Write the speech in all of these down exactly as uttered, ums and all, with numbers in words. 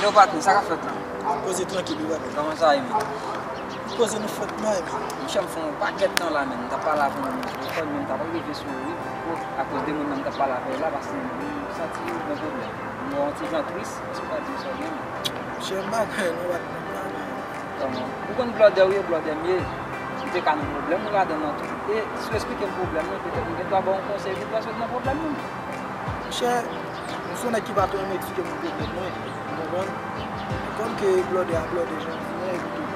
Yo, patnè, sa k ap fèt la? Koze trankil, wi, patnè. Kòman sa ye, menn? Koze nou fèt mwen, menn. Monchè, m fè yon pakèt tan la, menn. M t ap pale avè yon telefòn, menn, m t ap rive sou ou, wi, akoz de moun nan m t ap pale avè l la, paske m santi m gen pwoblèm. M wè yon ti jan tris, èske w ka di m sa w gen, menn? Monchè, m pa gen, non, patnè, m pa gen. Kòman? Ou konn blòdè w ye, blòdè m ye. M te ka nan pwoblèm ou ladan l tou. E si w esplike m pwoblèm nan, petèt m gen dwa ba w yon konsèy pou w sot nan pwoblèm nan. Monchè, m se yon nèg ki pa twò renmen eksplike moun pwoblèm mwen, ou konprann? Men kòm ke blòdè a blòdè jan l di an, epi tou,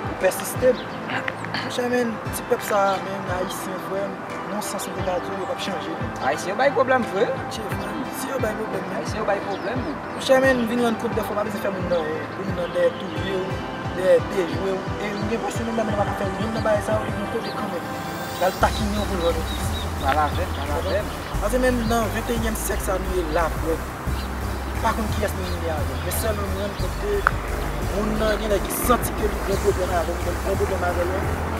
ou pèsiste m. Monchè, menn, ti pèp sa a, menn, ayisyen, frè m, nan yon sans m te ka di w, yo p ap chanje, menn. Ayisyen yo bay pwoblèm vre. Tchè, frè m, si yo bay pwoblèm, menn. Ayisyen yo bay pwoblèm, menn. Monchè, menn, m vin rann kont dèfwa pa bezwen fè moun nan anyen. Pou moun nan dèyè touye w, dèyè dejwe w. E m gen enpresyon menm lè menm pa ka fè l menm nan bagay sa yo, li gen yon kote kanmenm. L al takinen w pou l rann ou tris. Pale avè m, pale avè m. Paske menm nan venteyièm syèk sa nou ye la, frè m. M pa konn kiyès nou vin ye avè l. Men sèlman m rann kont ke moun nan gen lè ki santi ke li gen pwoblèm avè m, li gen pwoblèm avè l,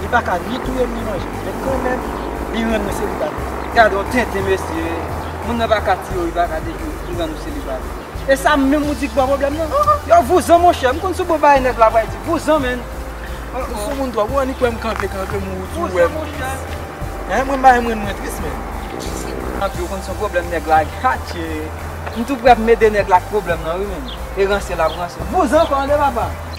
li pa ka ni touye m ni manje m. Men kanmenm, li rann mwen selibatè. Gade yon tenten, mesye. Moun nan pa ka tiye w, li pa ka dejwe w, li rann ou selibatè. E sa menm ou di k ba w pwoblèm nan? Yo, vouzan, monchè. M konn sou bon bagay nèg la pral di. Vouzan, menn. Ou sou moun twòp. Ou annik wè m kanpe, kanpe, m ou di w wè m tris. Hein, mwen m pa renmen mwen tris, menn. Anpi, ou konn se yon pwoblèm nèg la gatye. M tou prè pou m ede nèg la ak pwoblèm nan, wi, menn. E ranse l ap ranse. Vouzan ankò, tande, papa.